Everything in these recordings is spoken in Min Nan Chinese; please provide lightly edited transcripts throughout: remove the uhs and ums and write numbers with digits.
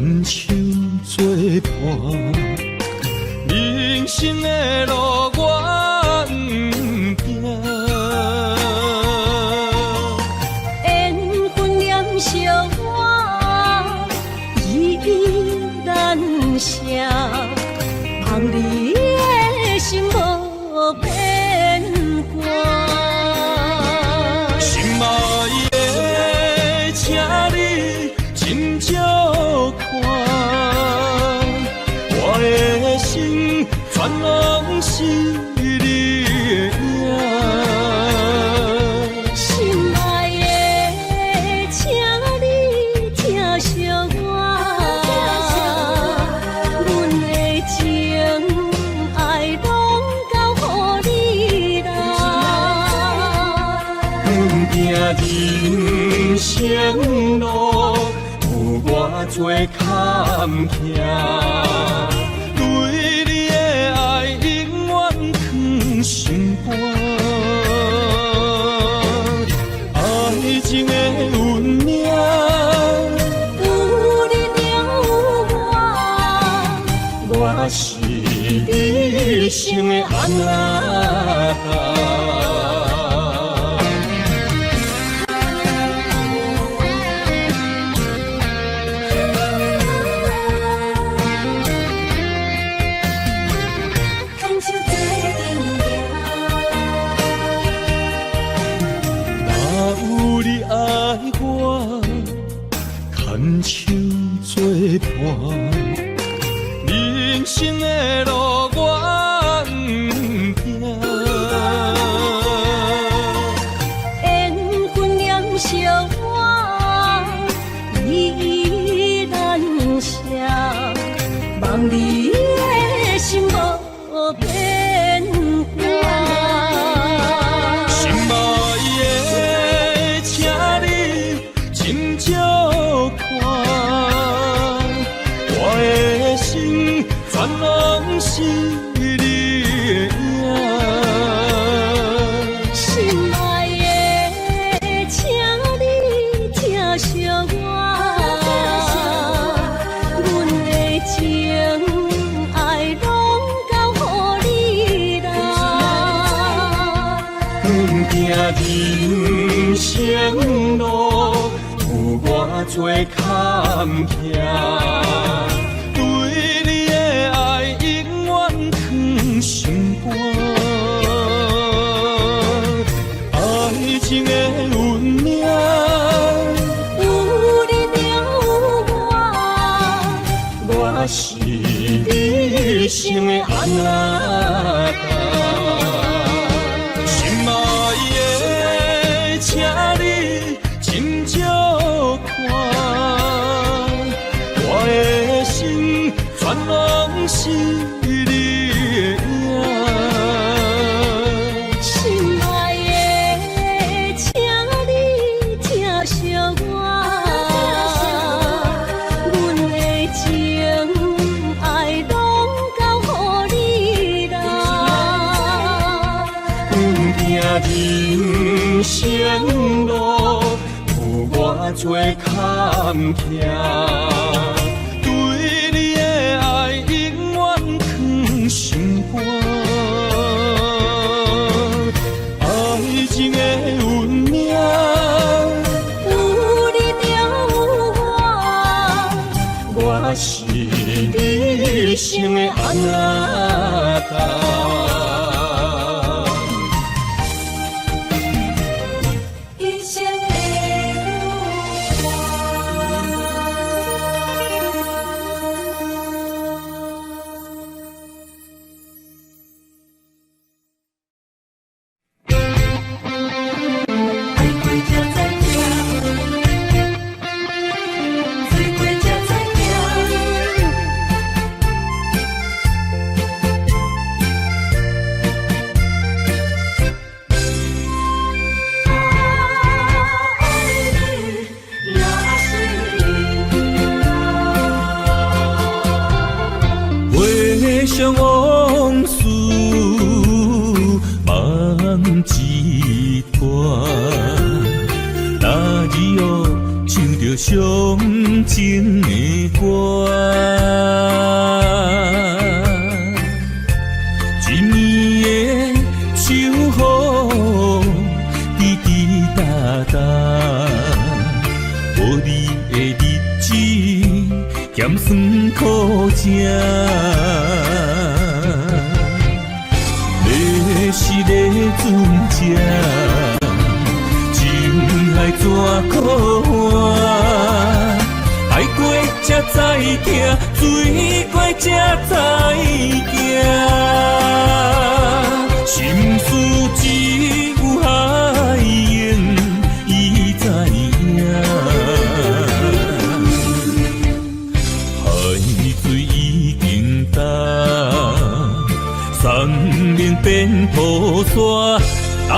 牽手做伴，人生的路我毋驚。緣分黏惜我，依依難捨，望你的心無變卦。心愛的，請你斟酌看，我的心全攏是你的影。心愛的，請你疼惜我，阮的情愛攏交予你啦。阮行人生路，有偌濟坎坷，對你的愛永遠囥心肝。愛情的運命，有你就有我，我是你一生的阿那達。牽手做陣行。若有你愛我，牽手做伴，人生的路我毋驚。緣分黏惜我，依依難捨，望你的心無變卦。心愛的，請你斟酌看，我的心全攏是你的影。心愛的，請你疼惜我，阮的情愛攏交予你啦。阮行人生路，有偌濟坎坷，對你的愛永遠囥心肝。愛情的運命，有你就有我，我是你一生的阿那達。心愛的，請你斟酌看，我的心全攏是你的影。心愛的，請你疼惜我，阮的情愛攏交予你啦。阮行人生路，有偌濟坎坷，對你的愛永遠囥心肝。愛情的運命，有你就有我，我是你一生的阿那達。一生的有我。爱過才知疼，醉過才知疼。著傷情的歌。一暝的秋雨，滴滴答答，無你的日子，鹹酸苦食。你是咧船只，情海怎苦换？爱過才知疼，水過才知行。心事只有海鷹伊知影。海水已經乾，山嶺變土沙。啊，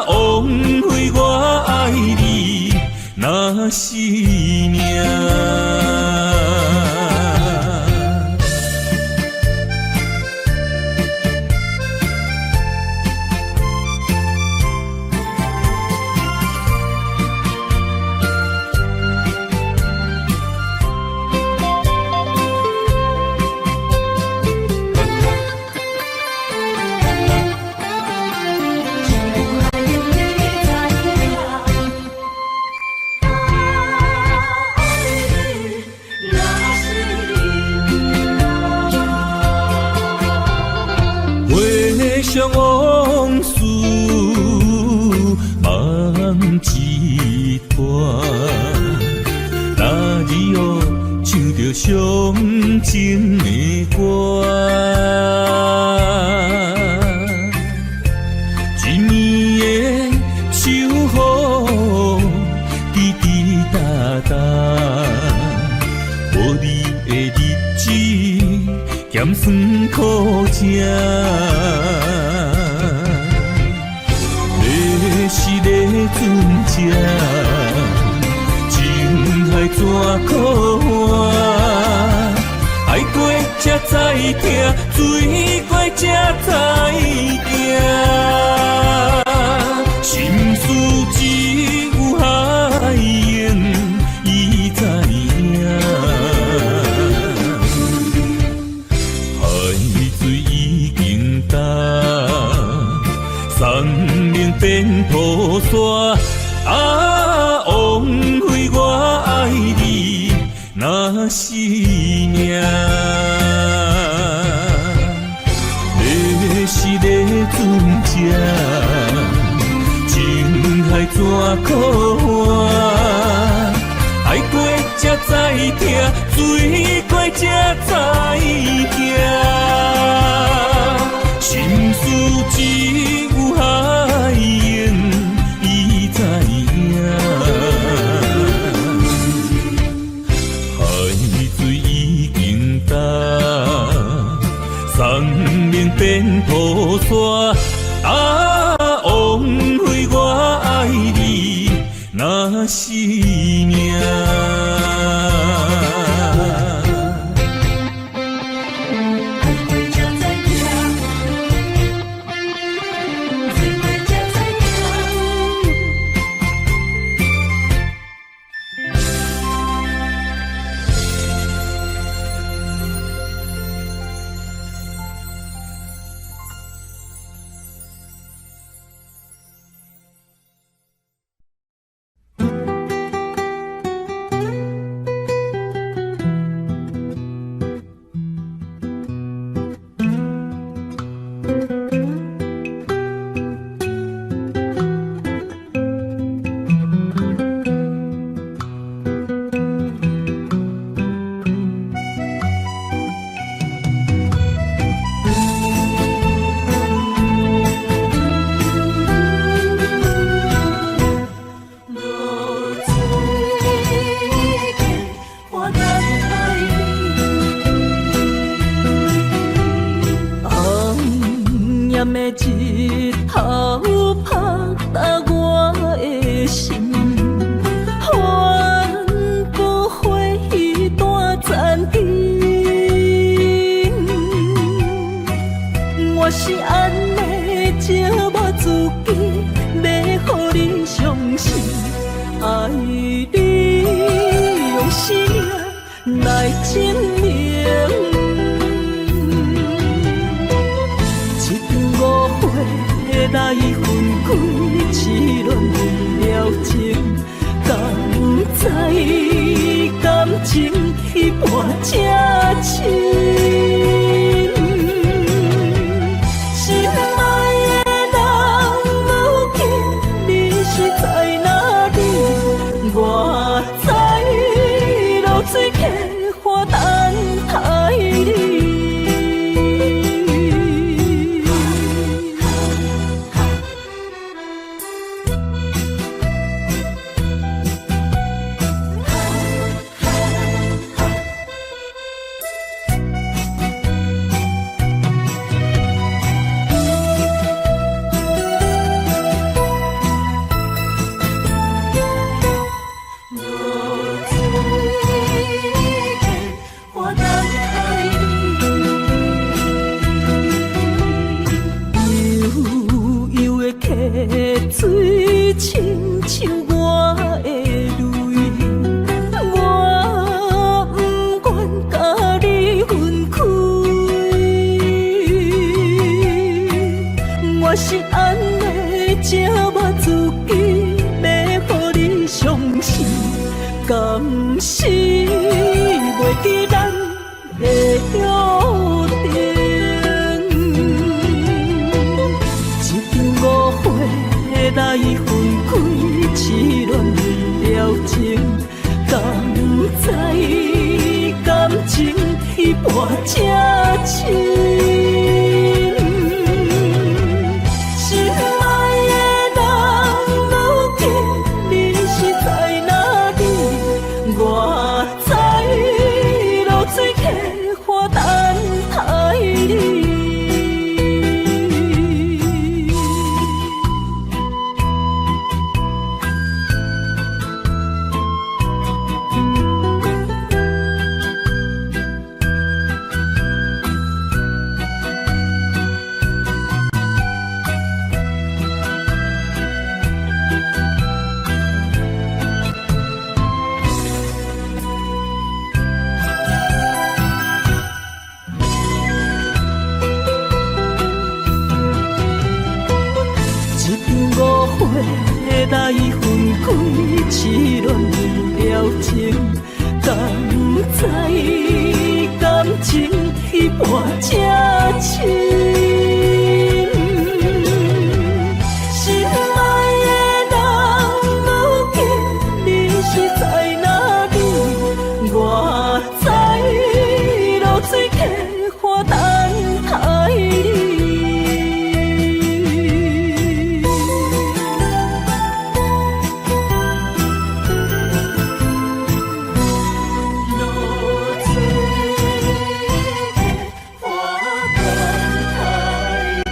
枉費我愛你，若是命。回想往事，夢一段。那日哦，唱著傷情的歌。一暝的秋雨，滴滴答答，無你的日子，鹹酸苦食。你是咧船只，情海怎苦换？愛過才知疼，水過才知行。心事只有海鷹伊知影。海水已經乾，山嶺變土沙。啊，枉費我愛你，若是命。你是咧船只，情海怎苦换？愛過才知疼，水過才知行。心事只有海鷹伊知影。海水已經乾，山嶺變土沙。啊，枉費我愛你，若是命。日頭拍打我的心，反不回斷殘筋。我是按呢折磨自己，欲予你傷心，愛你。用生命來證明。一場誤會來分開，痴戀了情，敢知感情彼半這深。心愛的人，如今你是在哪裡？我知露水溪岸等待你。露水溪岸等待你。悠悠的溪水，親像我的淚，我不願佮你分開。我是按呢折磨自己，欲予你傷心，敢是袂記咱的約定。一場誤會來分開，痴戀了情，敢知感情彼半這深。心愛的人，如今你是在哪裡？我知露水溪岸等待你。一場誤會來分開，痴戀了情，敢知感情彼半這深。心愛的人，如今你是在哪裡？我知露水溪岸等待你。露水溪岸等待你。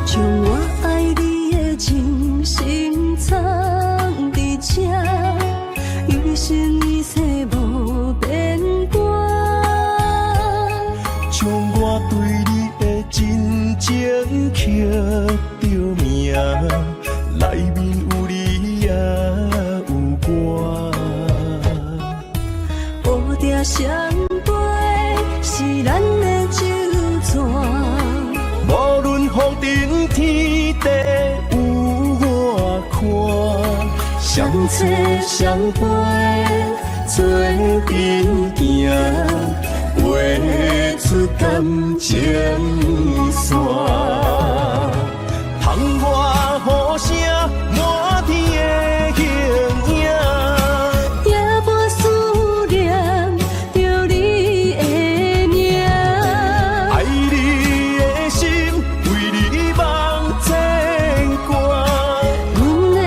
將我愛你的情深藏佇這，一生一世無變卦。將我對你的真情刻著名，內面有你也有我。烏蝶相飛是咱的酒泉，無論風塵天地有偌寬，相找相陪做陣行，畫出感情線。窗外雨聲，滿天的形影。也無思念著你的名。愛你的心，為你茫牽掛。阮的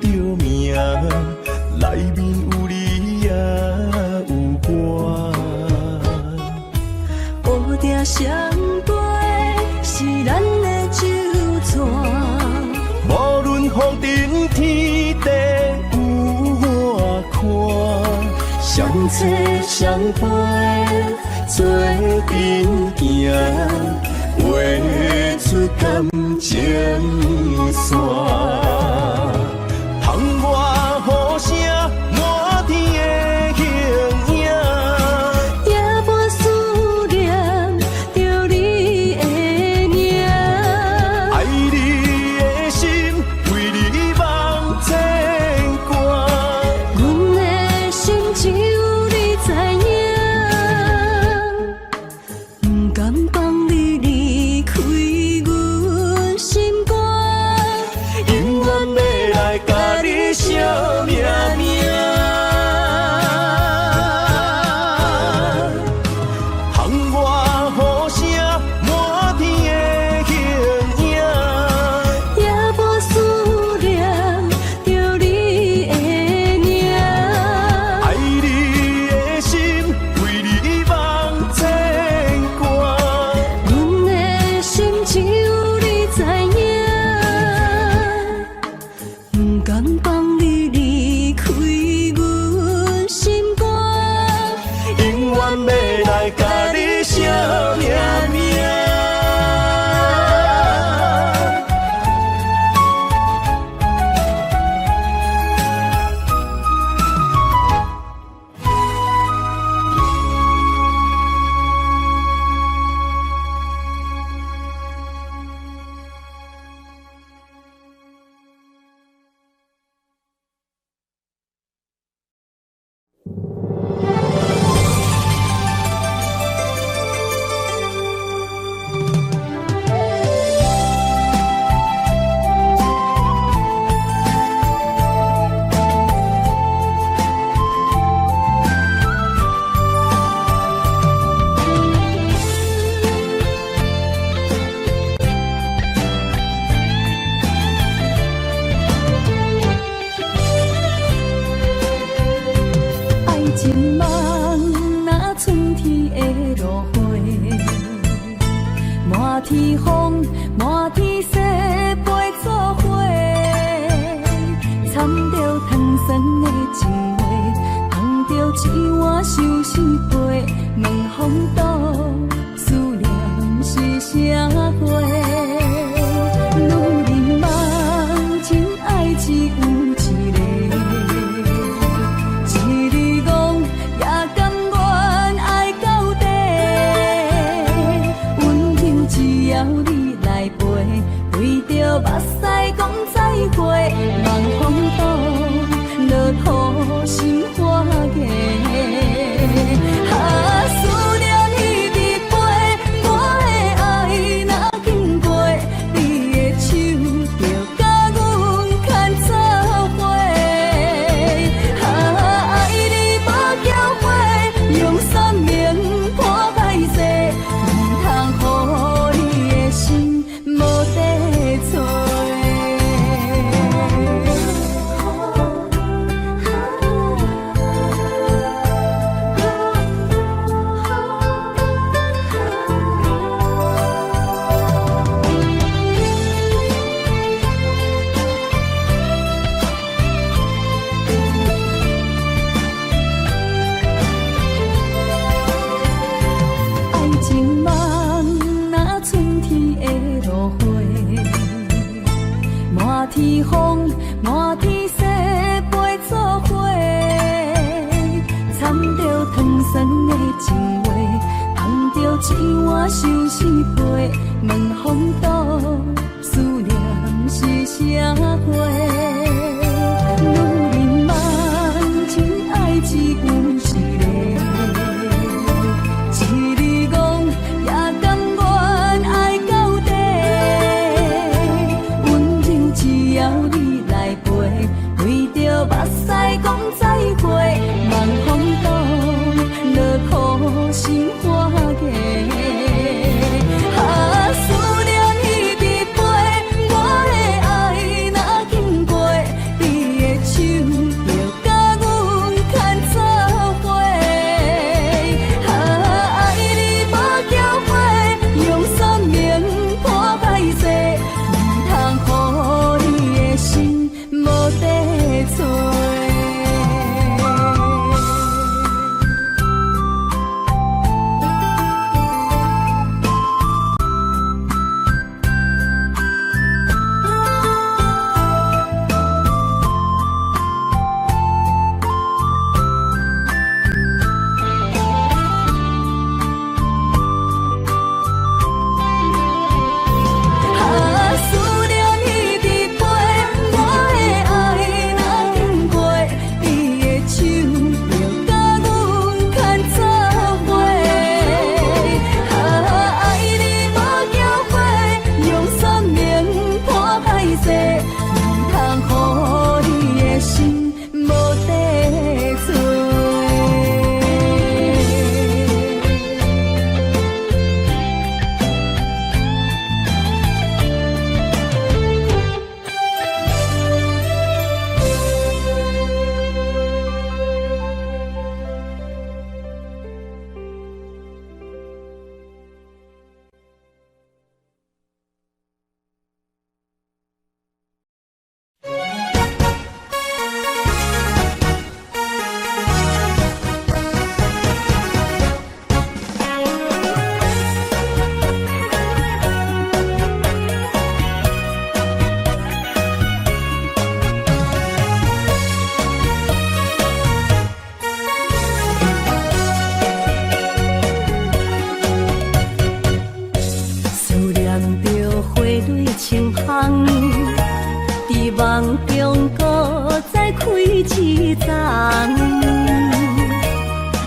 著名，內面有你也有我。烏定相陪是咱的酒泉。無論風塵天地有偌寬，相找相陪做陣行，畫出感情線。窗外雨聲，滿天的形影。夜半思念著你的名。愛你的心，為你茫牽掛。阮的心只有你知影，毋甘放你離開阮心肝。永遠欲來佮你相命命。窗外雨聲，滿天的形影。夜半思念著你的名。愛你的心，為你茫牽掛。阮的心只有你知影，毋甘放你離開阮心肝。永遠欲來佮你相命命。愛情夢若春天的露花，滿天風，滿天雪飛做伙，掺著糖酸的情話，捧著一碗相思杯，問風度思念是啥貨？女人夢真愛只有一个。一日戇也甘願愛到底，溫柔只要你來陪，對著目屎講再會，望風度落土心花芽。啊，思念彼直飛，我的愛若經過，你的手就共阮牽做伙。啊，愛你無後悔，用生命破歹勢，毋通予你的心無地揣。愛情夢若春天的露花，滿天風，滿天雪飛做伙，掺著糖酸的情話，捧著一碗相思杯，問風度思念是啥貨？女人夢真愛只有一个。一日戇也甘願愛到底，溫柔只要你來陪，對著目屎講再會，望風度落土心花芽。啊，思念彼直飛，我的愛若經過，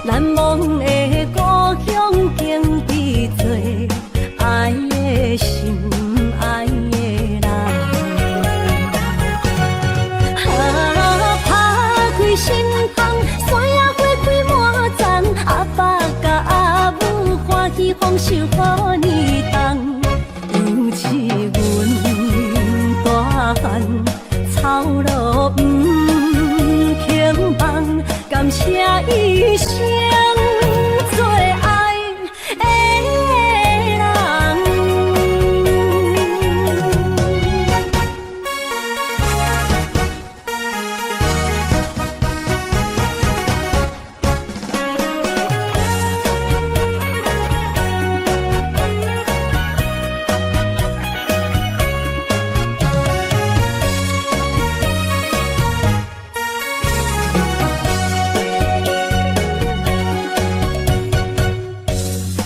難忘的故鄉景致多，愛的心愛的人。啊，拍開心窗，山野花開滿叢，阿爸佮阿母歡喜豐收予年冬，尤似阮大漢操勞毋肯放，感謝一生最愛的人。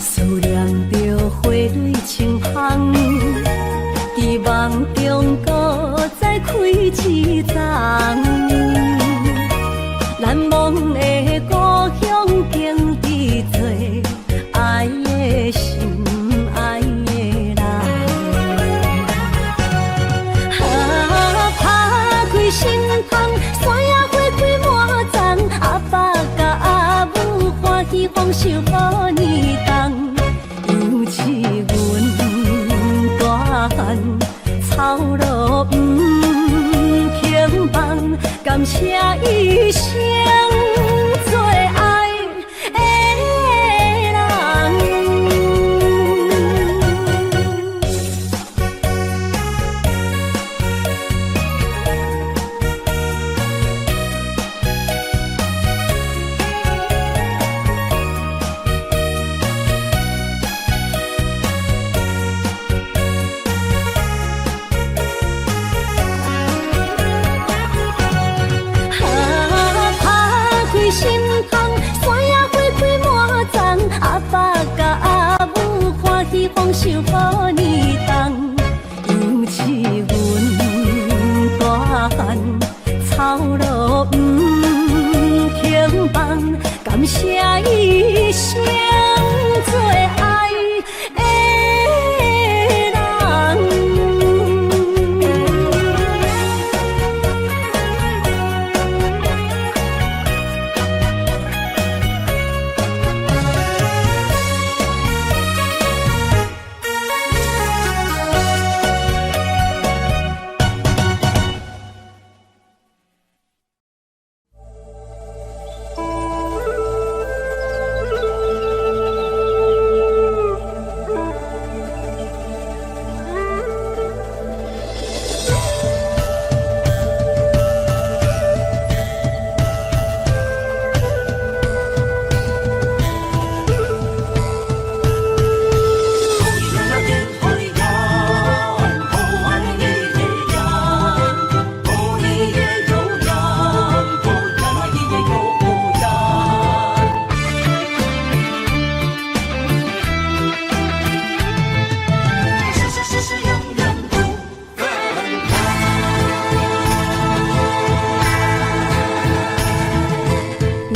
思念著花蕊青芳，佇夢中閣再開一叢。難忘的故鄉景致多，愛的心愛的人。啊，拍開心窗，山野花開滿叢，阿爸佮阿母歡喜豐收予年冬，尤似阮大漢操勞毋肯放，感謝一生最愛的人。啊，拍開心窗，山野花開滿叢，阿爸佮阿母歡喜豐收予年冬，尤似阮大漢操勞毋肯放，感謝一生最愛的人。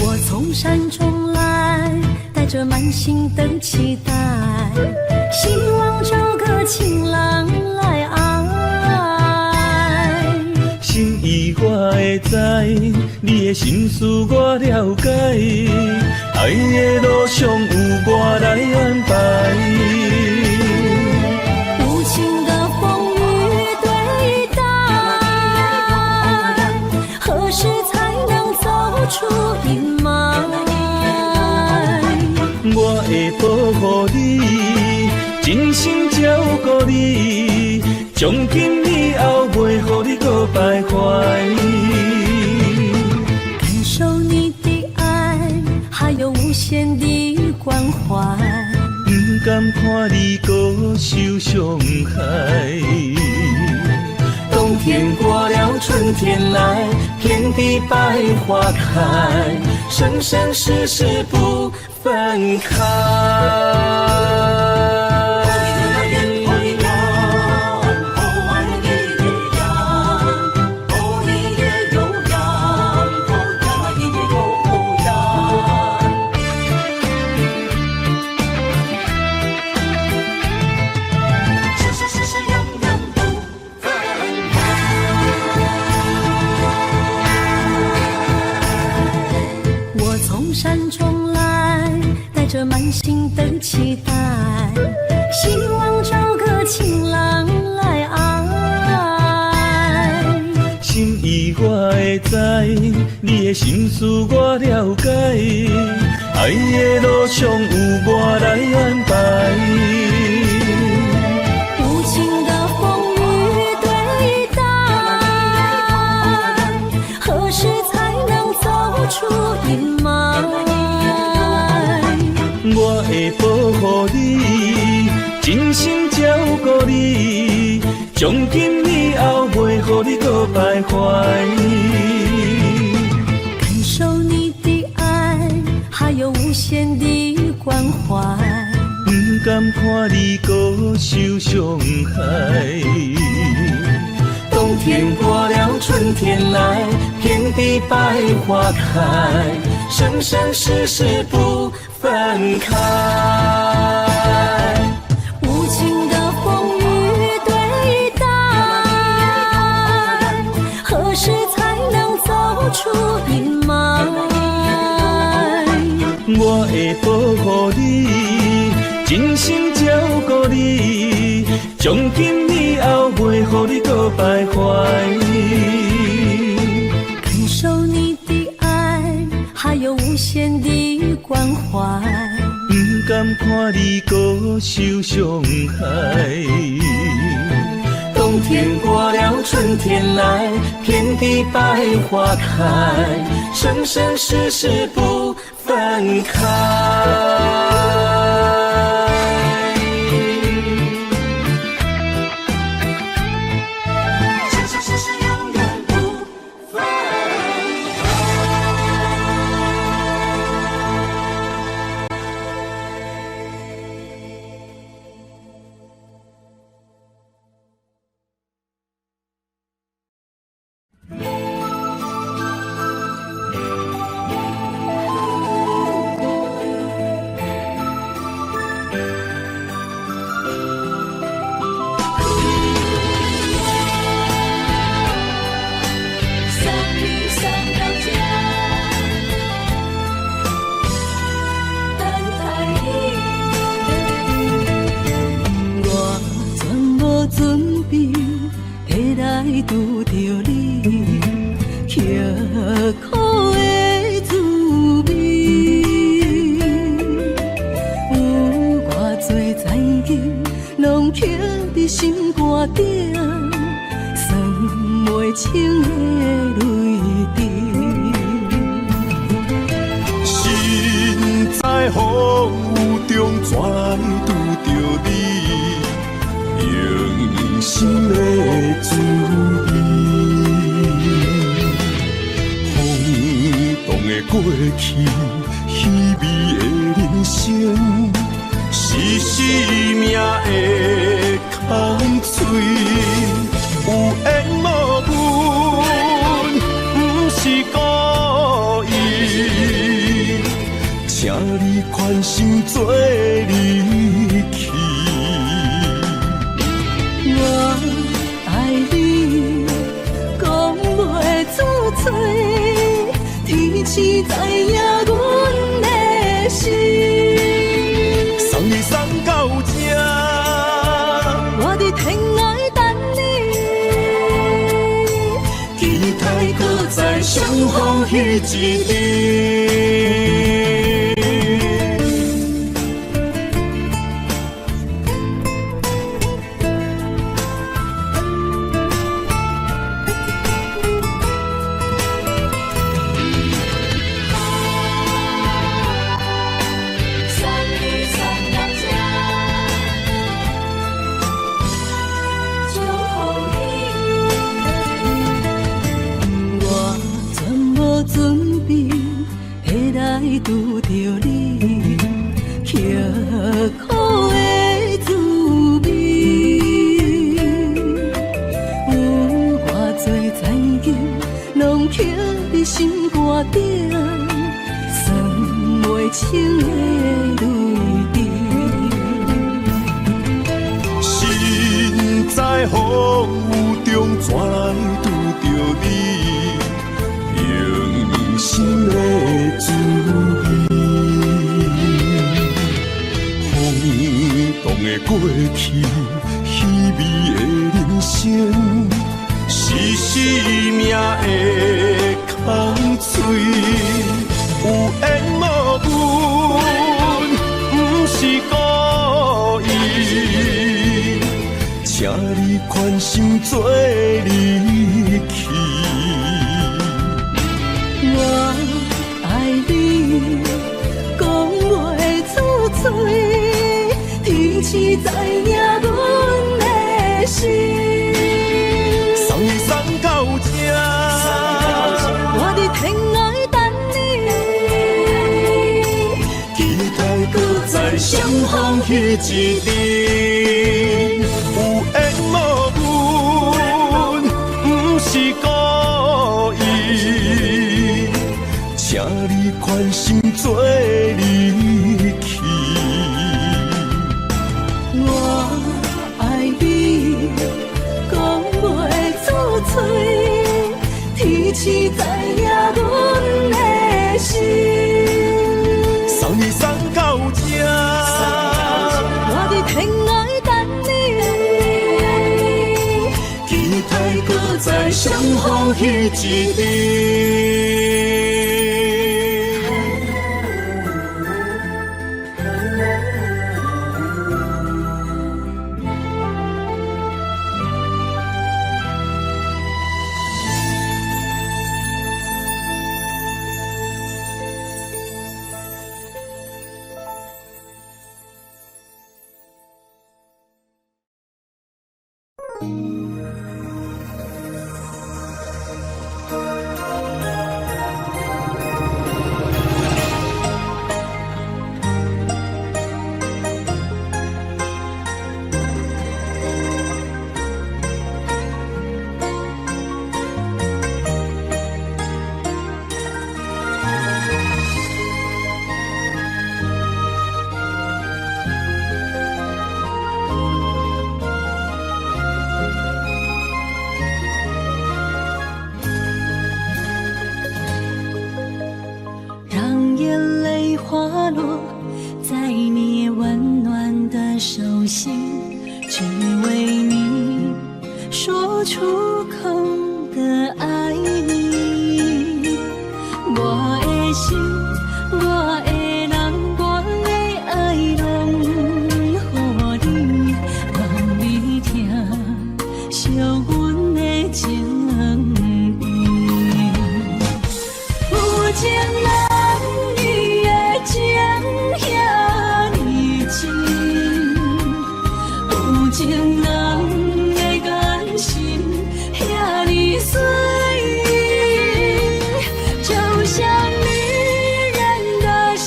我從山中來，帶著滿心的期待，希望找個情郎來愛。心意我會知，你的心思我了解，愛的路上有我來安排。無情的風雨對待，何時才能走出陰霾？我會保護你，真心照顧你，從今以後袂予你閣徘徊。感受你的愛，還有無限的關懷。毋甘看你閣受傷害。冬天過了，春天來，遍地百花開，生生世世不分開。來，帶著滿心的期待，希望找個情郎來愛。心意我會知，你的心思我了解，愛的路上有我來安排。無情的風雨對待，何時才能走出陰霾？我會保護你，真心照顧你，從今以後袂予你閣徘徊。感受你的愛，還有無限的關懷。毋甘看你閣受傷害。冬天過了，春天來，遍地百花開，生生世世不分開。無情的風雨對待，何時才能走出陰霾？我會保護你，真心照顧你，從今以後袂予你閣徘徊。感受你的愛，還有無限的關懷。毋甘看你閣受傷害。冬天過了，春天來，遍地百花開，生生世世不分開。生生世世永遠不分開。送你送到這，等待你。我全無準備，會來拄著你，刻苦的滋味。有偌濟残情，攏刻佇心肝頂，算袂清的淚滴。身在風雨中，怎來拄著你？用心的滋味。風動的過去，稀微的人生，是生命的空喙。有緣無分，毋是故意。請你寬心做離去。我愛你，講袂出嘴，天星知影阮的心。送你送到這，我佇天涯等你。期待閣再相逢彼一日。送你送到這，祝福你。我全無準備，會來拄著你，刻苦的滋味。有偌濟殘情，攏刻佇心肝頂，算袂清的淚滴。身在風雨中，怎來拄著你？用心的滋味。去稀微的人生，是生命的空喙。有缘无分，毋是故意，请你宽心做离去。我爱你，讲袂出嘴，天时知影阮的心。送你送到这，我伫天涯等你，期待阁再相逢彼一日。有缘无分，毋是故意，请你宽心做离去。我爱你，讲袂出嘴，天时知影阮的心。送你送到这，我伫天涯等你，期待阁再相逢彼一日。让眼淚滑落在你溫暖的手心，只為你說出口的愛你。我的心，我的人，我的愛，攏予你，望你聽，惜阮的情意。有情人伊的情遐呢深，有情人的眼神遐呢水，就像女人的心，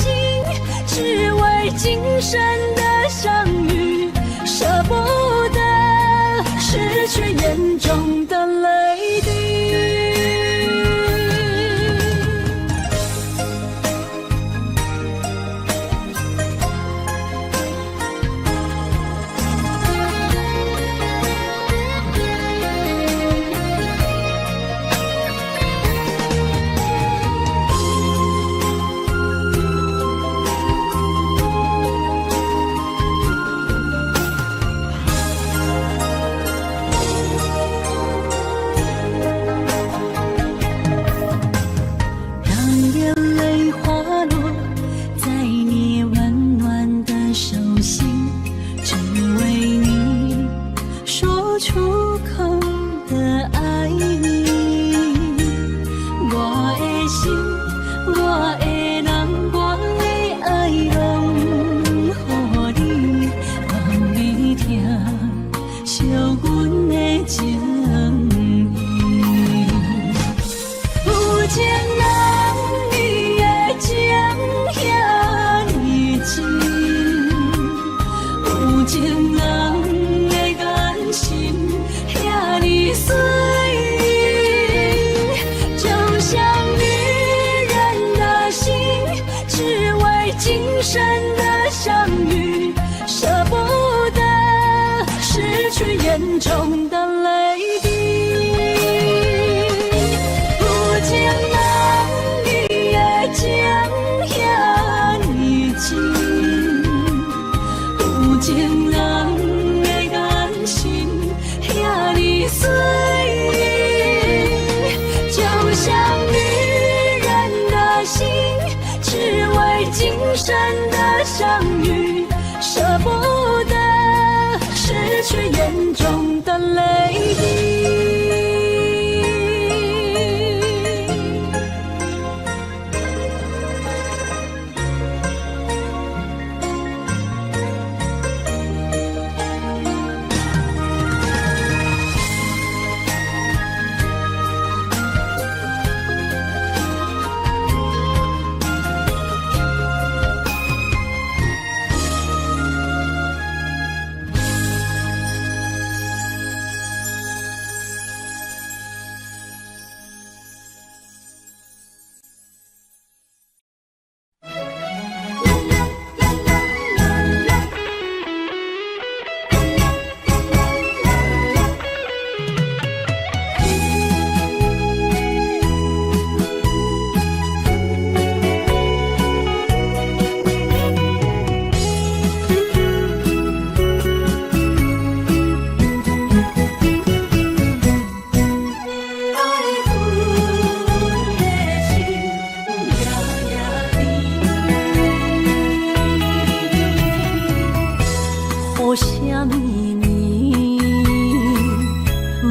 只為今生的相遇，捨不得失去眼中的淚滴。讓眼淚滑落在你溫暖的手心，只為你說出口的愛你。我的心，我的人，我的愛，攏予你，望你聽，惜阮的情意。有情人伊的情遐呢深，有情人的眼神遐呢水，就像女人的心，只為今生的相遇，捨不得失去眼中的淚滴。有情人伊的情遐呢深，有情人相遇，捨不得失去眼中的淚滴。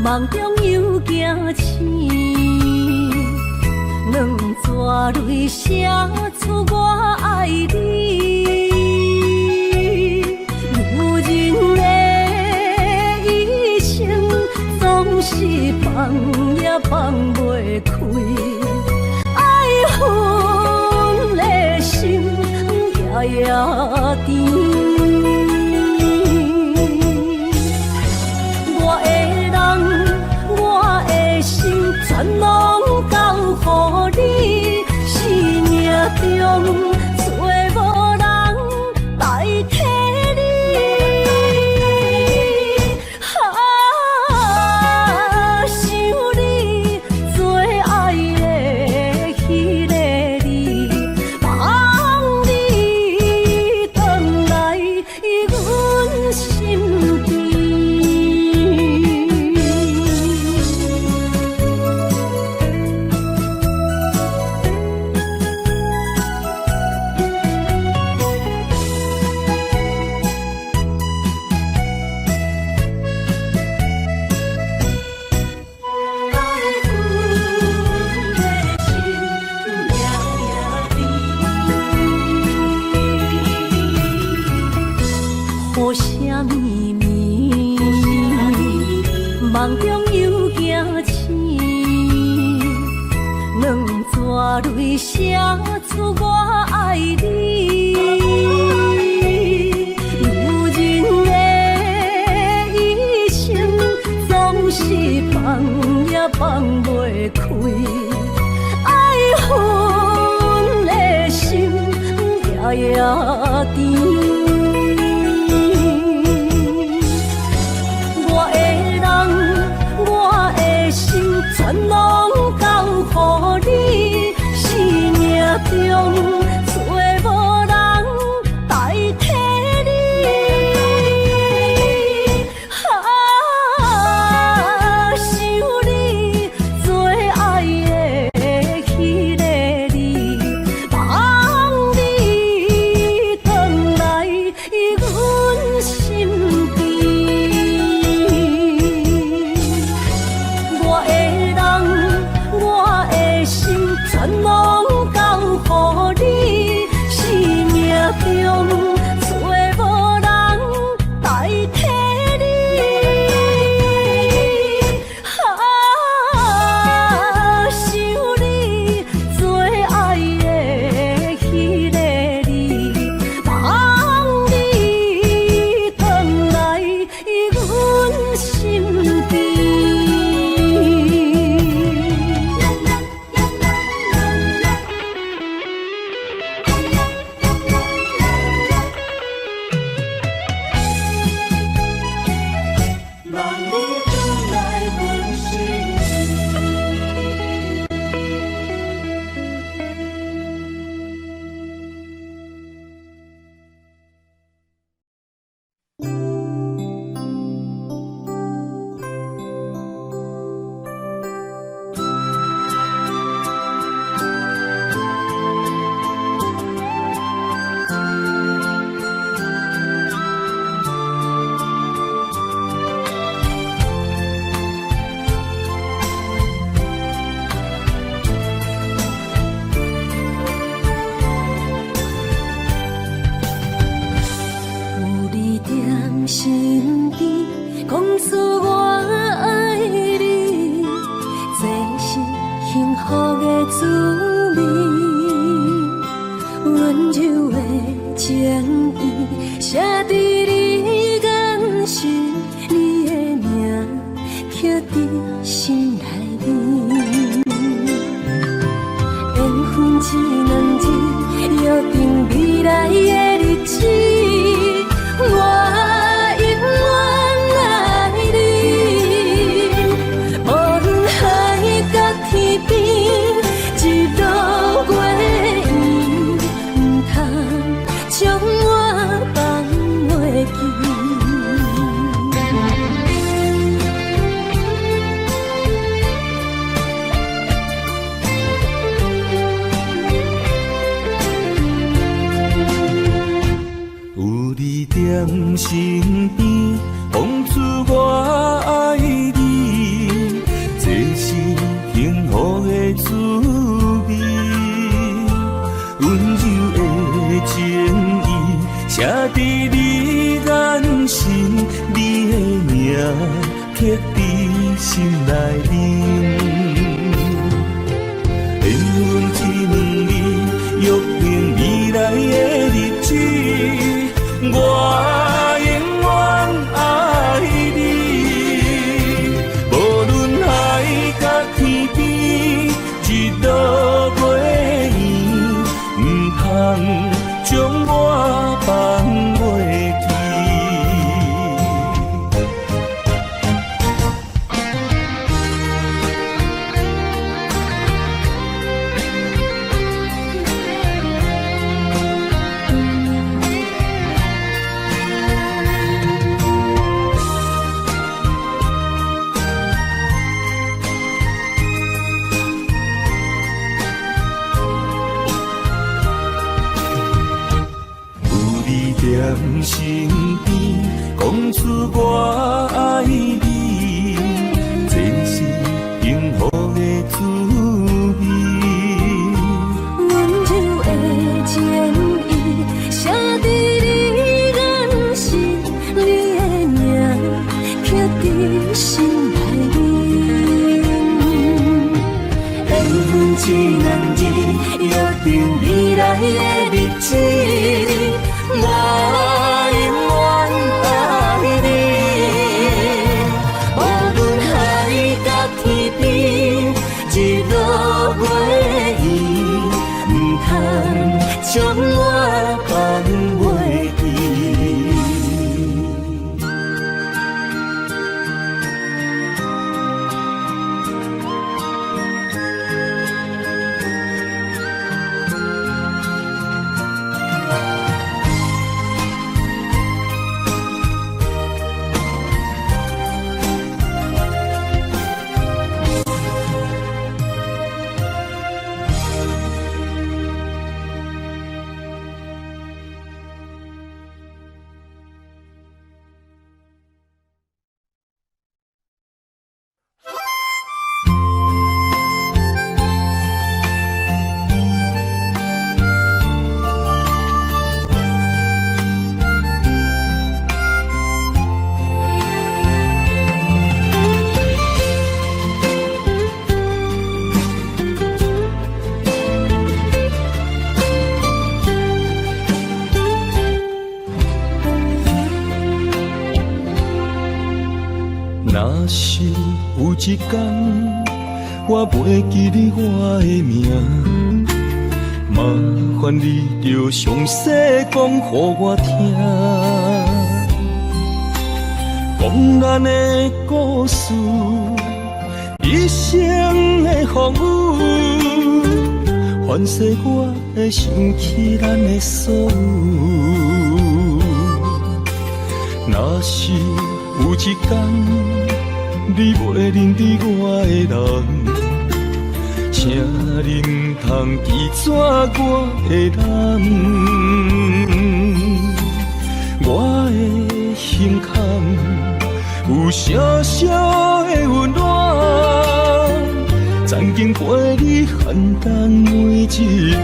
夢中又驚醒，兩撮淚寫出我愛你。女人的一生總是放也放袂開，愛恨的心夜夜甜。全攏交予你，生命中找無人代替你。啊，想你最愛的彼个你，望你轉來阮身邊。夢中又驚醒，兩撮淚寫出我愛你。女人的一生總是放也放袂開，愛恨的心夜夜甜。全攏交予你，生命中找無人代替你。啊，想你最愛的彼个你，望你轉來。將我放袂記。有你踮身邊，講出我愛你，這是幸福的滋味。溫柔的情意，寫佇你眼神，你的名刻佇心內面。緣分這兩字，約定未來的日子，我永遠愛你。無論海角天邊，日落月圓，毋通將我放袂記。有你踮身邊，講出我愛你，這是幸福的滋味。溫柔的情意，寫佇你眼神，你的名刻佇心內面。緣分這兩字，約定未來的日子，我永遠愛你。無論海角天邊，日落月圓，毋通將我放袂記。若是有一天，我袂記得我的名，麻煩你著詳細講予我聽，講咱的故事，一生的風雨，凡世我會想起咱的所有。若是有一天，你袂認得我的人，請你毋通拒絕我的人。我的胸坎有小小的溫暖，曾經陪你寒冬每一暗。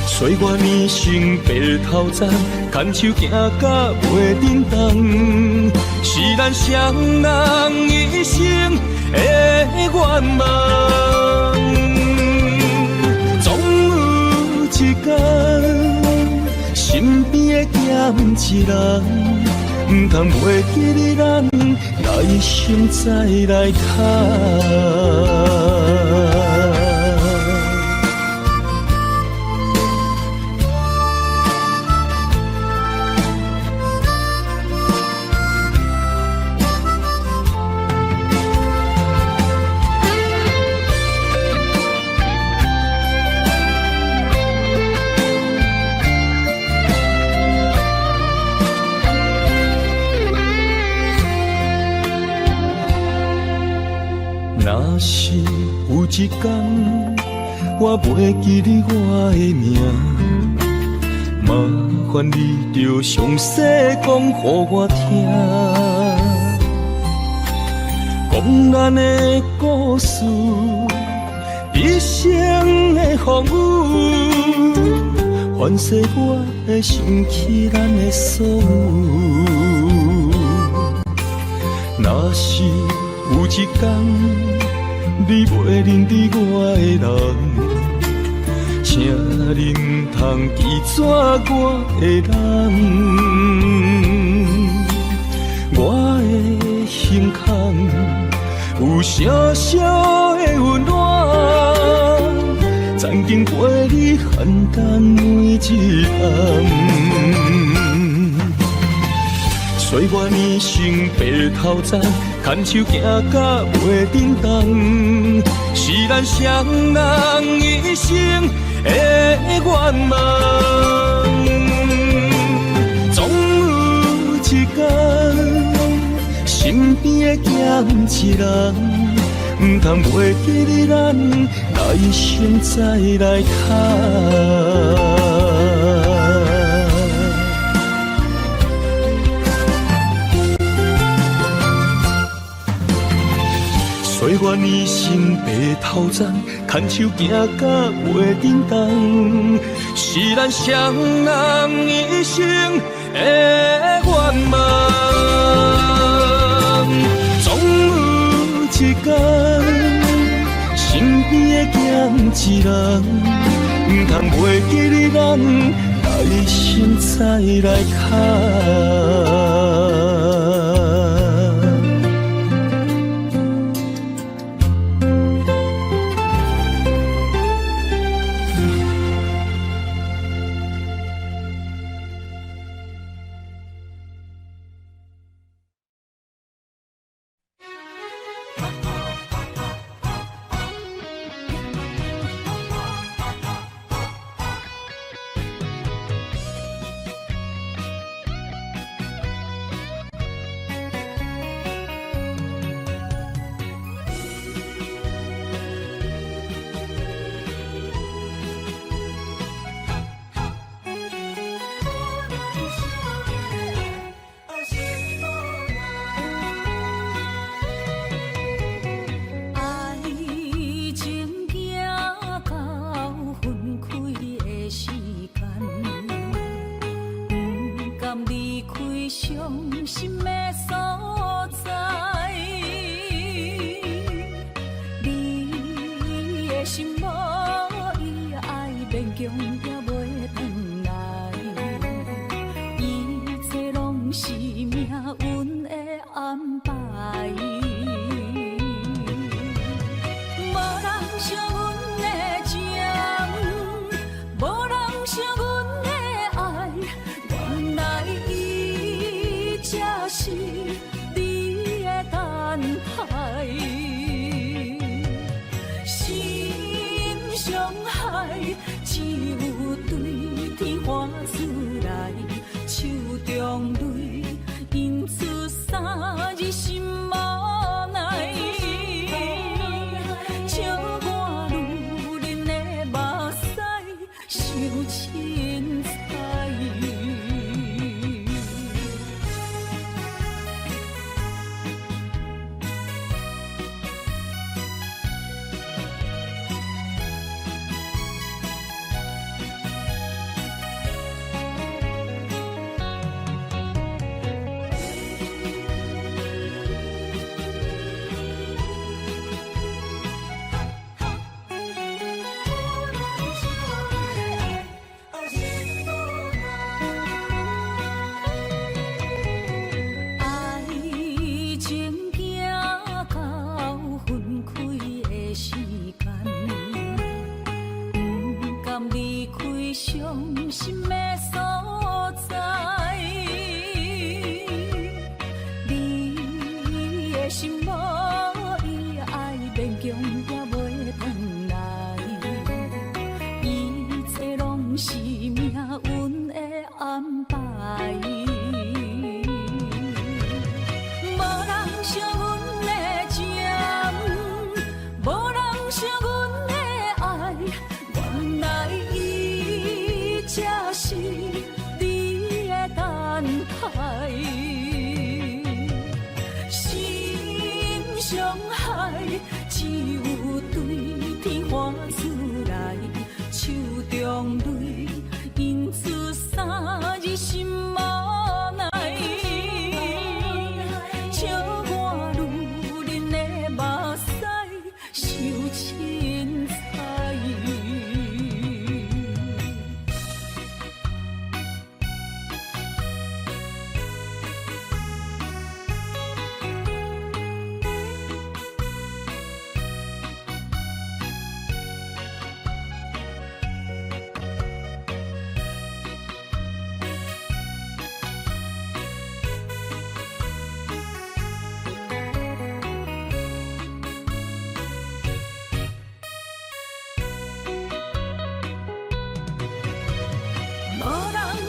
歲月年成白頭鬃，牽手行甲袂振動，是咱雙人一生的願望。總有一天，身邊會減一人，毋通袂記得咱來生再來牽。一工，我袂记得我的名，麻烦你著详细讲予我听，讲咱的故事，一生的风雨，凡世我会想起咱的所有。若是有一天，你袂认得我的人，请你毋通记绝我的人。我的胸坎有小小的温暖，曾经陪你分担每一暗。岁月年成白头鬃，牵手行甲袂振动，是咱双人一生的愿望。总有一天，身边的减一人，毋通袂记得咱来生再来牵。岁月年成白头鬃，牵手行甲袂振动，是咱双人一生的愿望。总有一天，身边的减一人，毋通袂记得咱来生再来牵。无人惜阮的情，無人惜阮。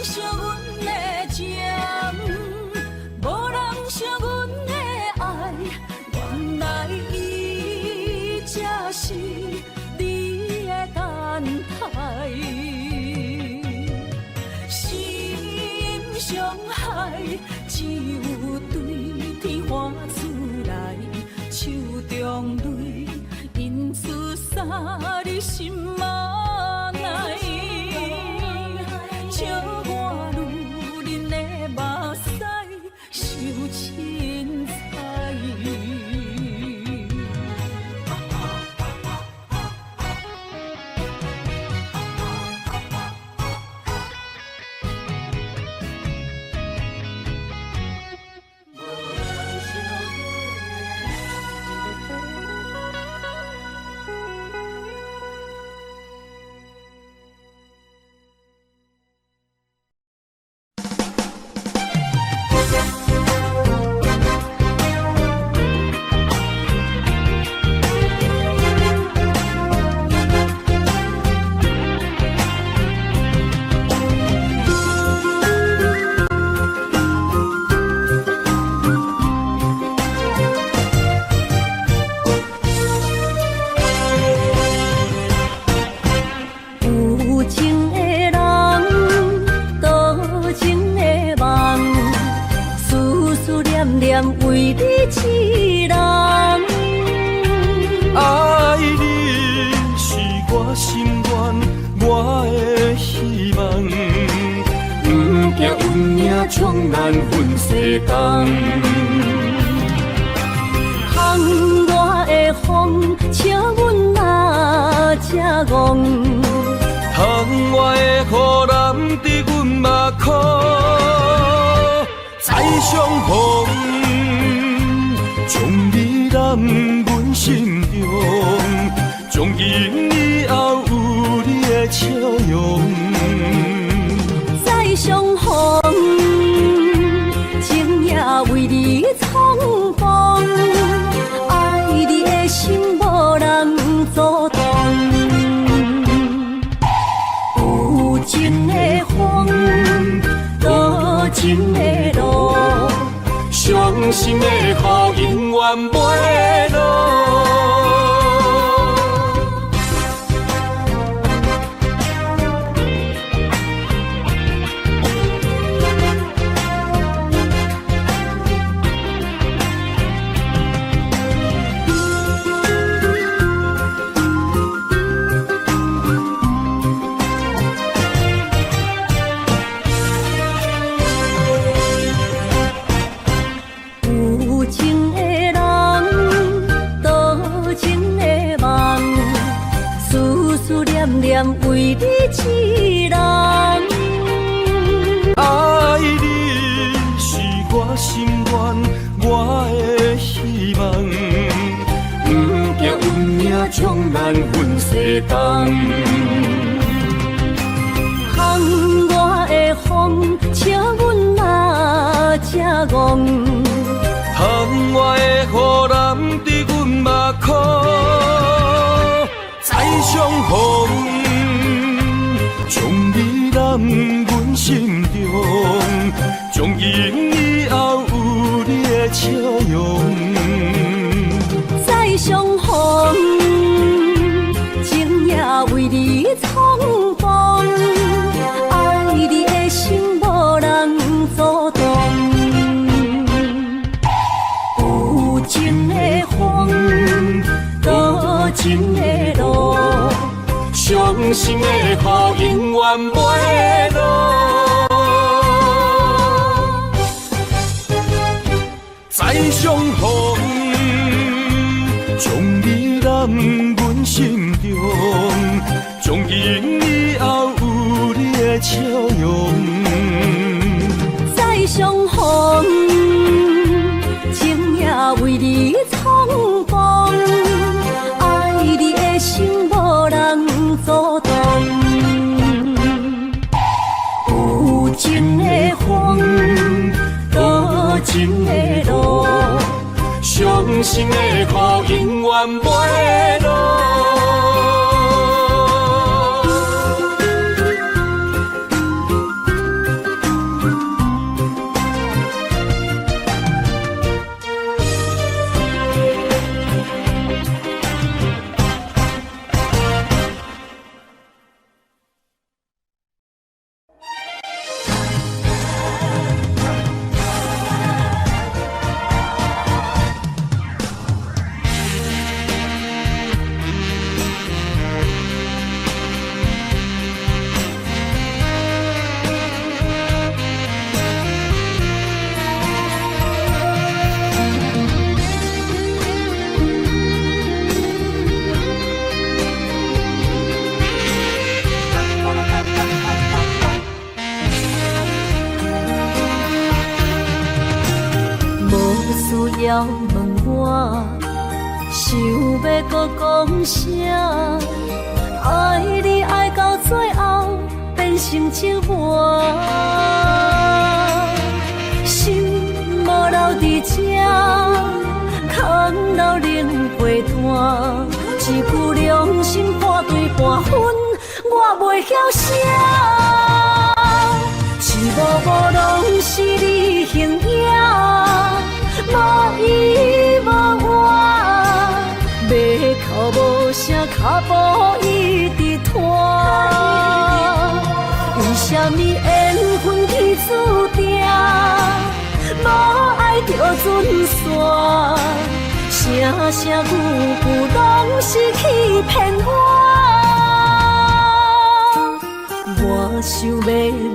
惜阮的情，無人惜阮的愛，原來伊才是你的等待。心傷害，只有對天喊出來，手中淚印出三日心仔內。笑我女人的目屎傷凊彩。有情的人，多情的夢，思思念念為你一人。愛你是我心願，我的希望。不驚運命將咱分西東。窗外的風，笑阮若這戇。窗外的雨淋伫阮目眶，再相逢，將你攬阮心中，從今以後有你的笑容。再相逢，情也為你重逢，愛你的心無人阻擋。有情的風，多情的路，傷心的雨永遠袂落。有情的人，多情的夢，思思念念為你一人。愛你是我心願，我的希望。不驚運命將咱分西東。窗外的風，笑阮若這戇。窗外的雨淋伫阮目眶，再相逢，將你攬阮心中，從今以後有你的笑容。再相逢，情也為你重逢，愛你的心無人阻擋。有情的風，多情的路，傷心的雨永遠袂落。再相逢，將你攬阮心中，從今以後有你的笑容。再相逢，情也為你重逢，愛你的心無人阻擋。有情的風，多情的路，傷心的雨永遠袂落。要問我，想欲閣講啥？愛你愛到最後變成折磨，心無留佇這，空留冷被單，一句良心半對半分，我袂曉寫。一幕幕攏是你形影，無依無倚，欲哭無聲，跤步一直拖。為啥物緣分天注定，無愛就準散，聲聲句句攏是欺騙我。我想欲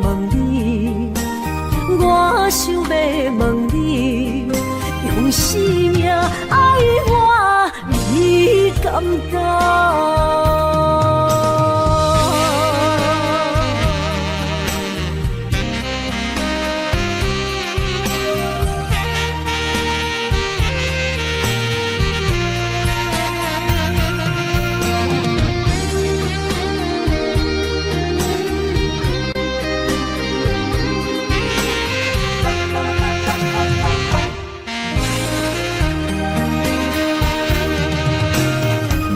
問你，我想欲問你，用生命愛我，你敢敢？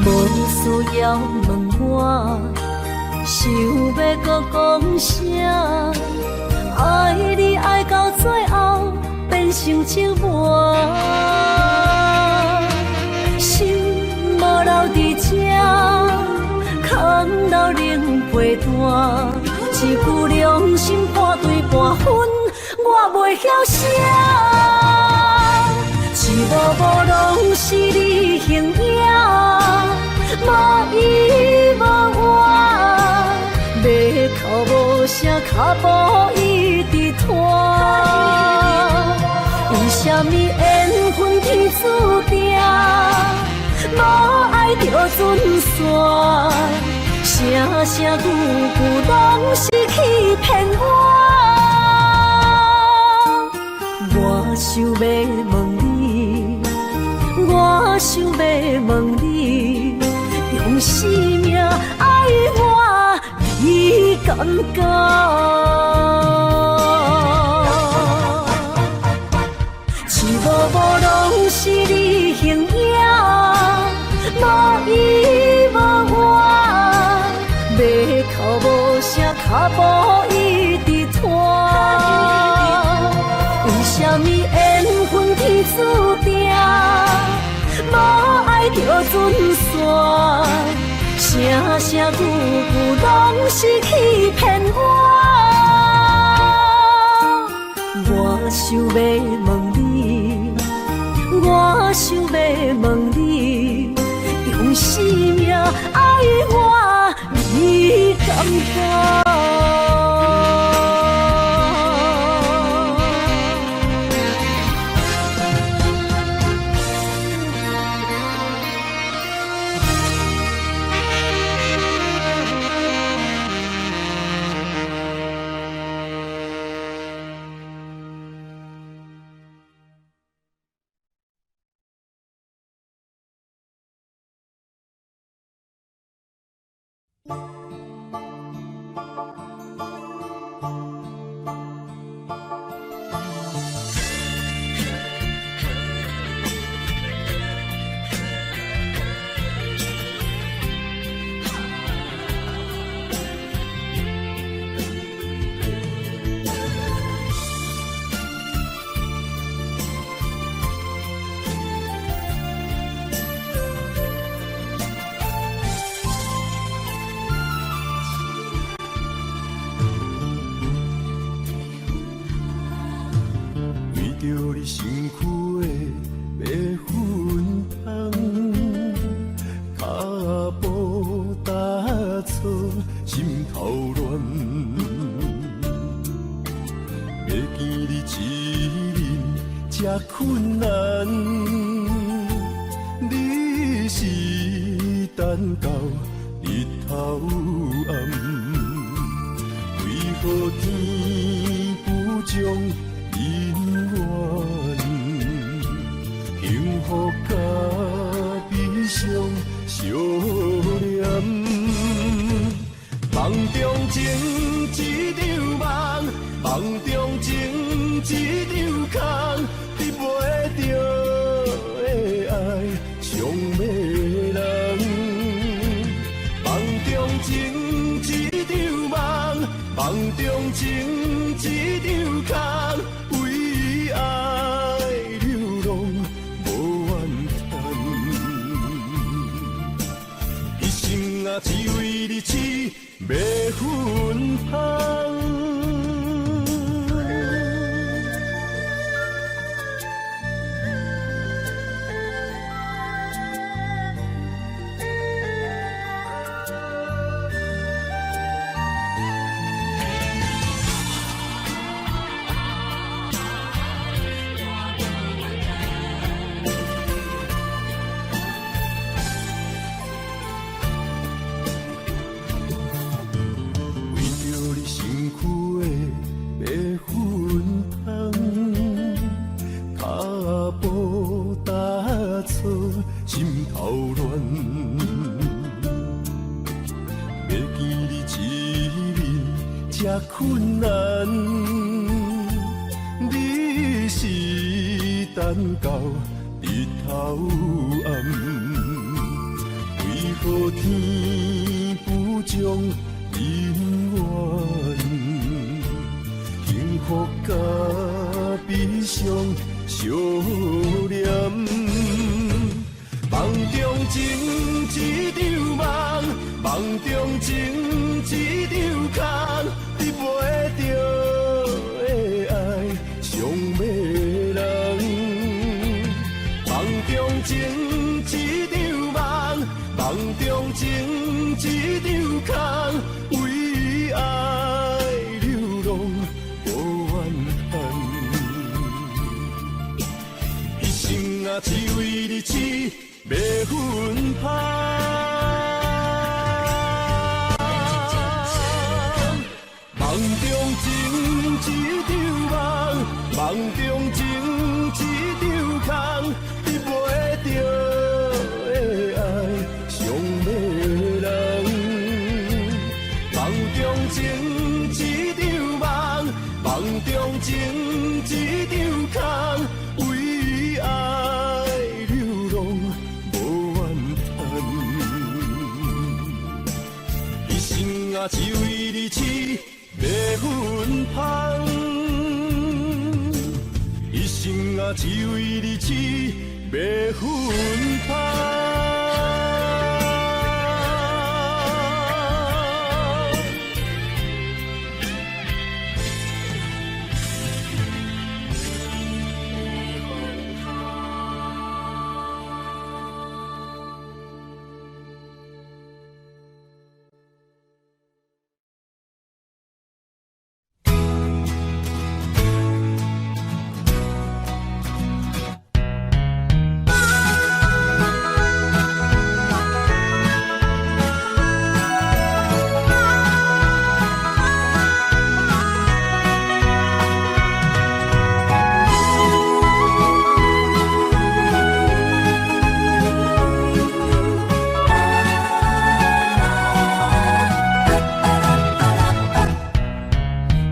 無需要問我，想欲閣講啥？愛你愛到最後變成折磨，心無留佇這，空留冷被單，一句良心半對半分，我袂曉寫。一幕幕攏是你形影，無依無倚，欲哭無聲，跤步一直拖。為啥物緣分天注定，無愛就準散，聲聲句句攏是欺騙我。我想欲問你，我想欲問你，用生命愛我，你敢敢？一幕幕攏是你形影，無依無倚，欲哭無聲，跤步一直拖。為啥物緣分天注定，無愛就準散，聲聲句句攏是欺騙我。我想欲問你，我想欲問你，用生命愛我，你敢敢？為何天不將姻緣？幸福佮悲傷相連。夢中情一場夢，夢中情一場空，得袂著的愛傷迷人。夢中情一場夢，夢中情一場空，為愛流浪無怨嘆。一生啊，只為你痴迷芬芳。為著你身軀的白粉香，跤步踏錯，心頭亂。欲見你一面這困難，你是等到日頭暗，為何天不將姻緣？幸福佮悲傷相連。夢中情一場夢，夢中情一場空，得袂著的愛傷迷人。夢中情一場夢，夢中情一場空，為愛流浪無怨嘆。一生啊，只為你痴迷芬芳。夢中情一場夢，夢中情一場空，得袂著的愛傷迷人。夢中情一場夢，夢中情一場空，為愛流浪無怨嘆。一生啊，只為你痴迷芬芳。一生啊，只為你痴迷芬芳。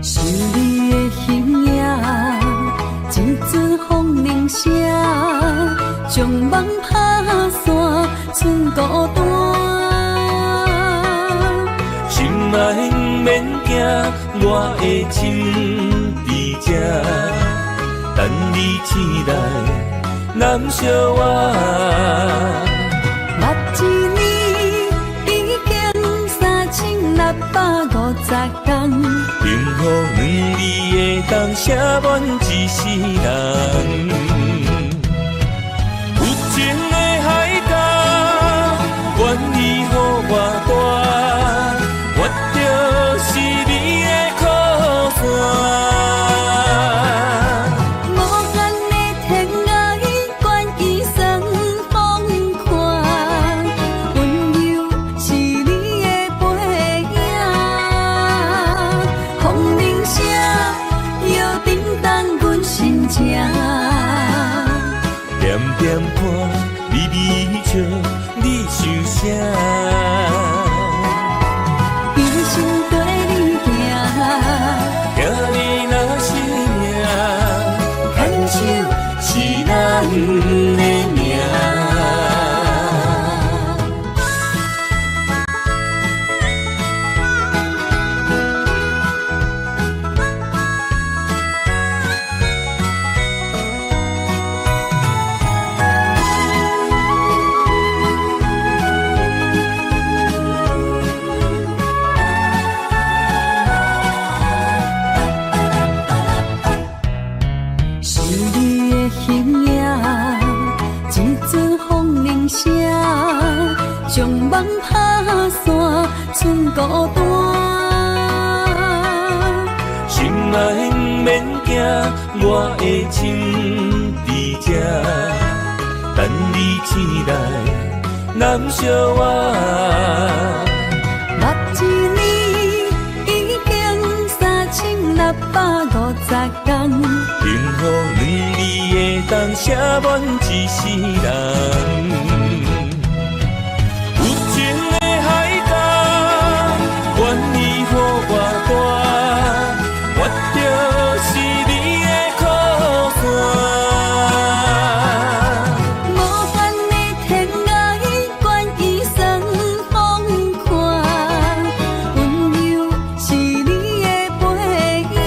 想你的形影，一阵風鈴聲，將夢拍散，剩孤單。心愛毋免驚，我的心佇這，等你醒來，攬惜我。捌一年已經3650天，幸福兩字會當寫滿一世人。有情的海角，願意予我帶，我就是你的靠山。無限的天涯，願意算風寒，溫柔是你的背影。風鈴聲又叮當阮心情，點點看，微微笑，你想啥？一生綴你行，听你若是命，牵手是咱的命。是你的形影，一阵风铃声，将梦拍散，剩孤单。心爱毋免惊，我会穿伫这，等你醒来，揽惜我。目一年已经3650天，幸福两字会当写满一世人。有情的海角，愿意予我带，我就是你的靠山。无限的天涯，愿意算风看，温柔是你的背影。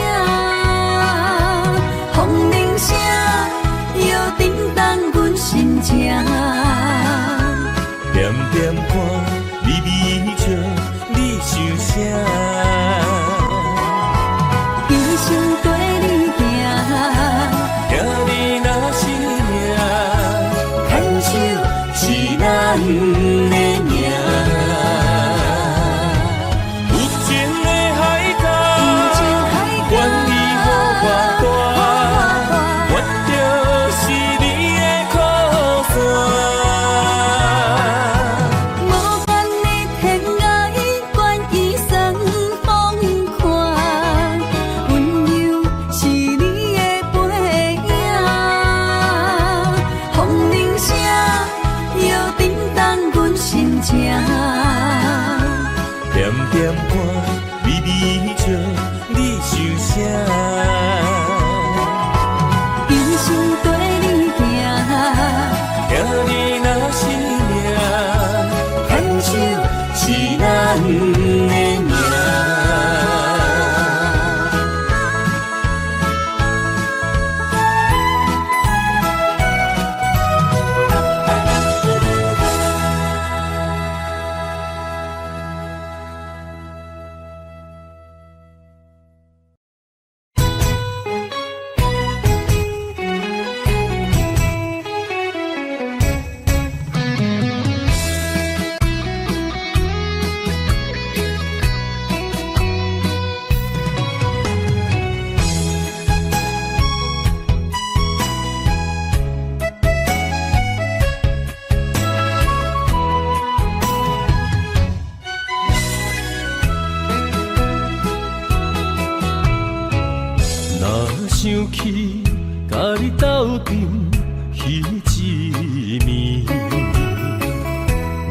风铃声摇振动阮心情。点点看，微微笑，你想啥？一生綴你行，听你若是命，牵手是咱的命。有情的海角，愿意予我带，我就是你的靠山。无限的天涯，愿意算风看，温柔是你的背影。风铃声摇振动阮心情。点点看，微微笑，你想啥？一生綴你行，听你若是命，牵手是咱的命。若想起佮你斗阵彼一暝，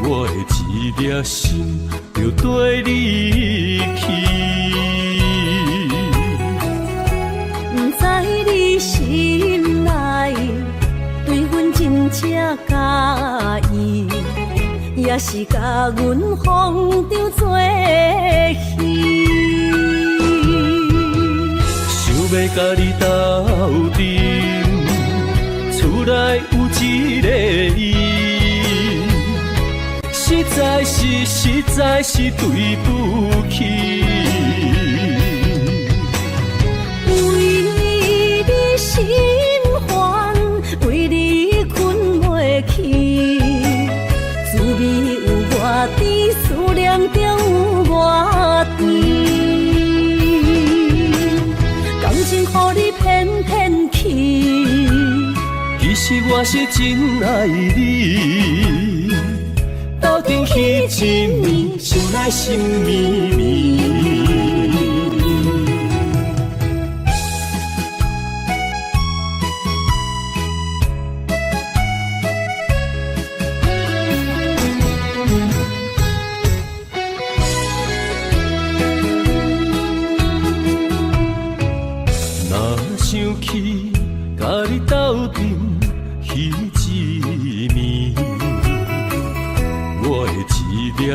我的一粒心就綴你去。毋知你心内對阮真正佮意，抑是共阮風當做戲。想欲佮你斗陣，厝內有一个伊，實在是對不起。為你心煩，為你睏袂去，滋味有偌甜，思念中有偌甜。感情予你騙騙去，其實我是真愛你，鬥陣彼一暝，想來心綿綿。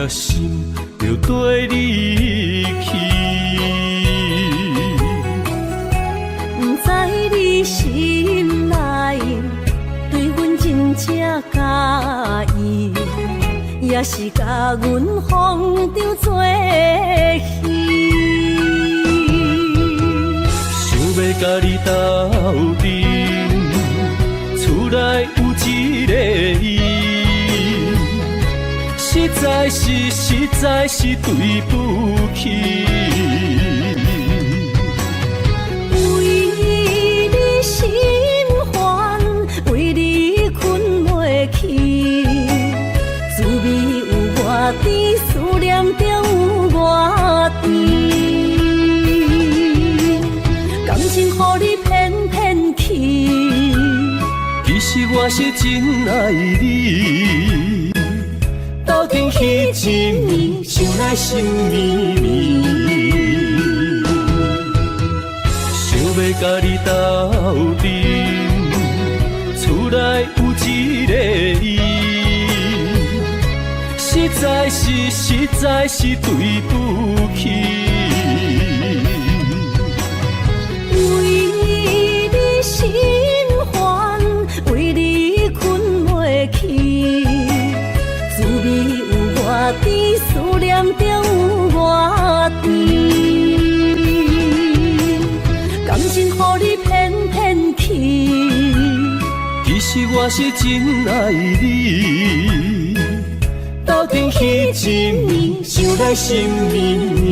疼心就綴你去。毋知你心內對阮真正佮意，抑是共阮風中做戲。想欲共你鬥陣，厝內有一個伊，實在是實在是對不起。為你心煩，為你睏袂去，滋味有偌甜，思念中有偌甜。感情予你騙騙去，其實我是真愛你。鬥陣彼一暝，想來心綿綿。想欲共你鬥陣，厝內有一個伊，實在是實在是對不起。為你心煩，為你睏袂去，滋味有偌甜，思念中有偌甜。感情予你騙騙去，其實我是真愛你。鬥陣彼一暝，想來心綿綿。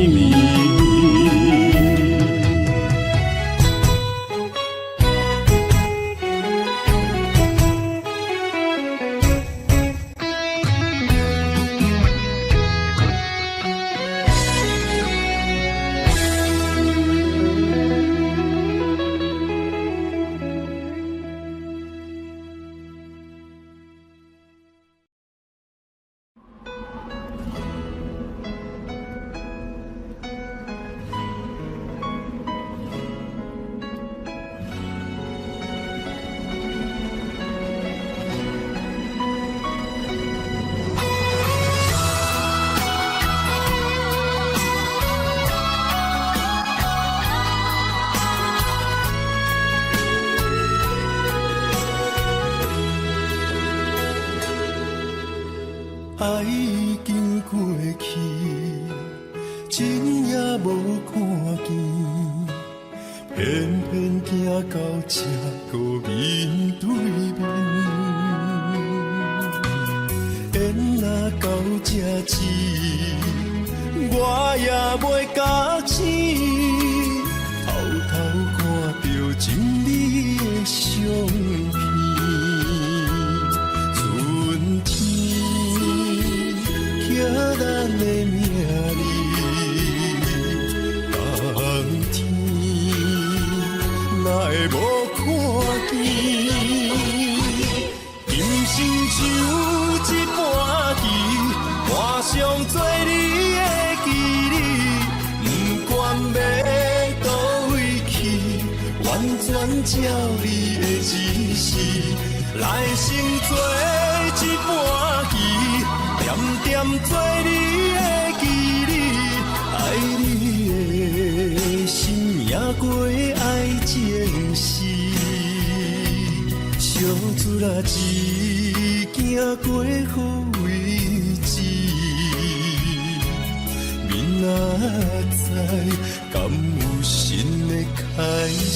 愛已經過去，真也無看見，偏偏行到這閣面對面。緣若到這止，我也袂覺醒，偷偷看著情你的相片。春天刻咱的名字，冬天哪會無看見？今生像一盤棋，盤上做你的棋子，不管欲佗位去，完全照你的指示，來生做一盤棋，恬恬做你的棋子，愛你的心贏過愛情時，相處啦只驚過好位置，明仔載敢有新的開始？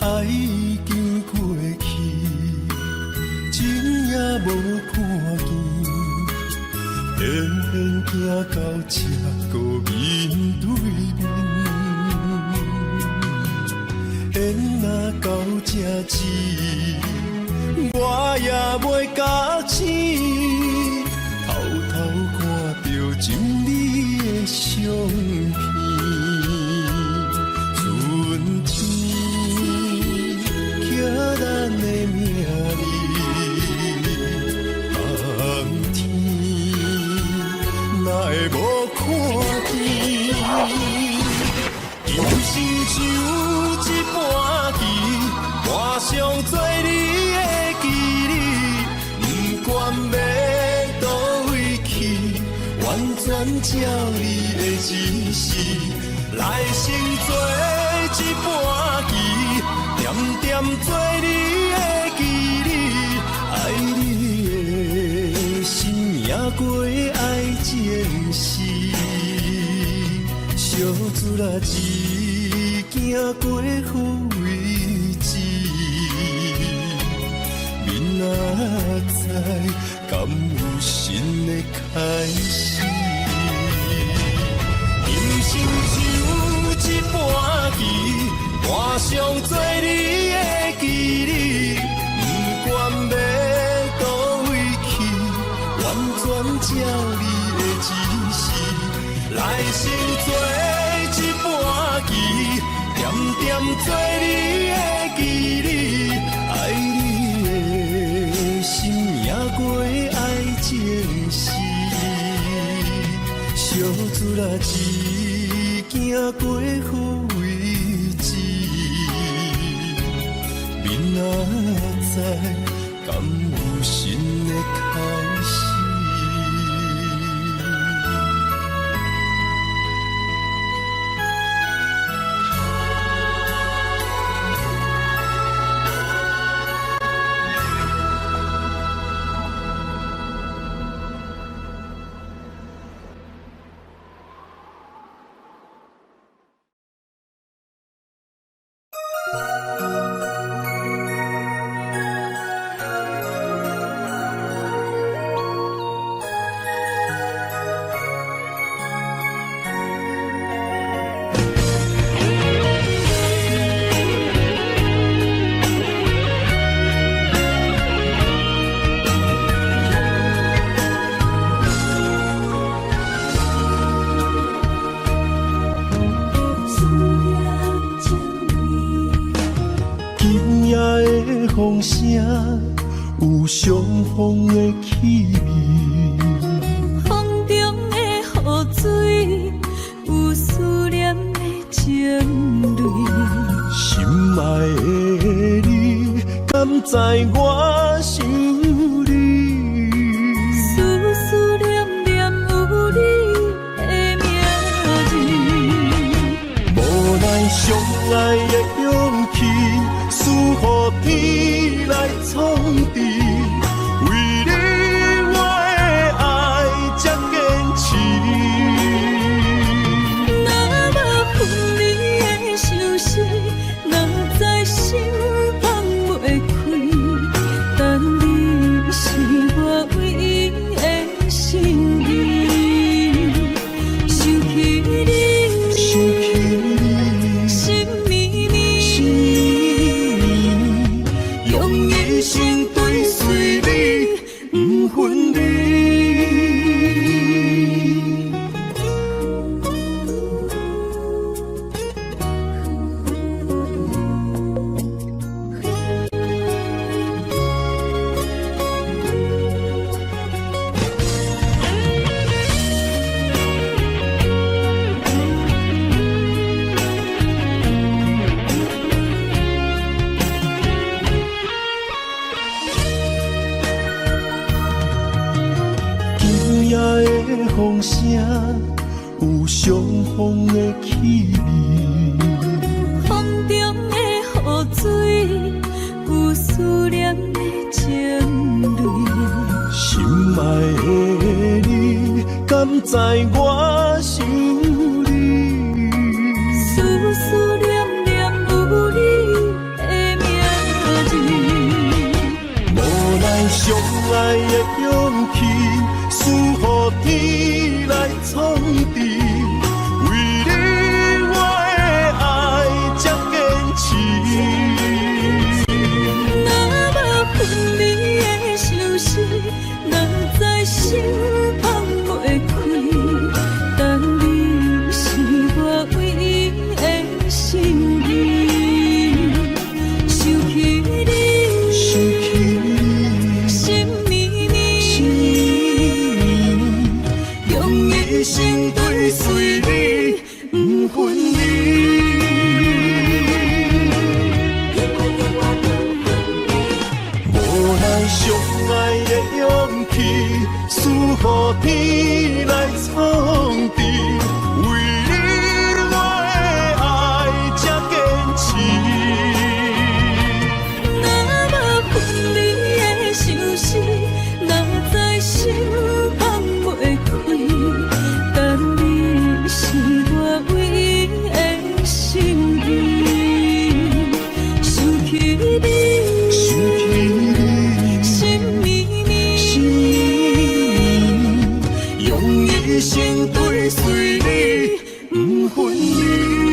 愛已經過去，真也無看見，偏偏行到這閣面對面。緣若到這止，我也袂覺醒，偷偷真美的相片。春天刻咱的名字，冬天哪会无看见？人生像一盘棋，盘上做你的棋子，不管欲佗位去，完全照你的指示。来生做一盘棋，点点做你的棋子，爱你的心赢过爱情时，惜出来只惊过分为止。明仔载敢有新的开始？人生像一盘棋，盘上做你的棋子，不管欲佗位去，完全照你的指示。来生做一盘棋，点点做你的棋子，爱你的心赢过爱情时，惜出来只惊过分为止。明仔载敢有新的开始？思念情味。今夜的风声有伤风的气味，风中的雨水有思念的情泪。心爱的你，敢知我想你？思思念念有你的名字。无奈相爱的勇气，输予天来创治。为你我的爱这坚持。若无分离的相思，哪知心放袂开。但你是我唯一的心意。想起你，想起你，心绵绵，心绵绵，用一生追随你，不分离。今夜的风声有伤风的气味，风中的雨水有思念的情泪。心爱的你，敢知我想你？思思念念有你的名字。无奈相爱的勇气，输予天来创治。为你我的爱这坚持。若无分离的相思，哪知心放袂开。一生追隨你，毋分離。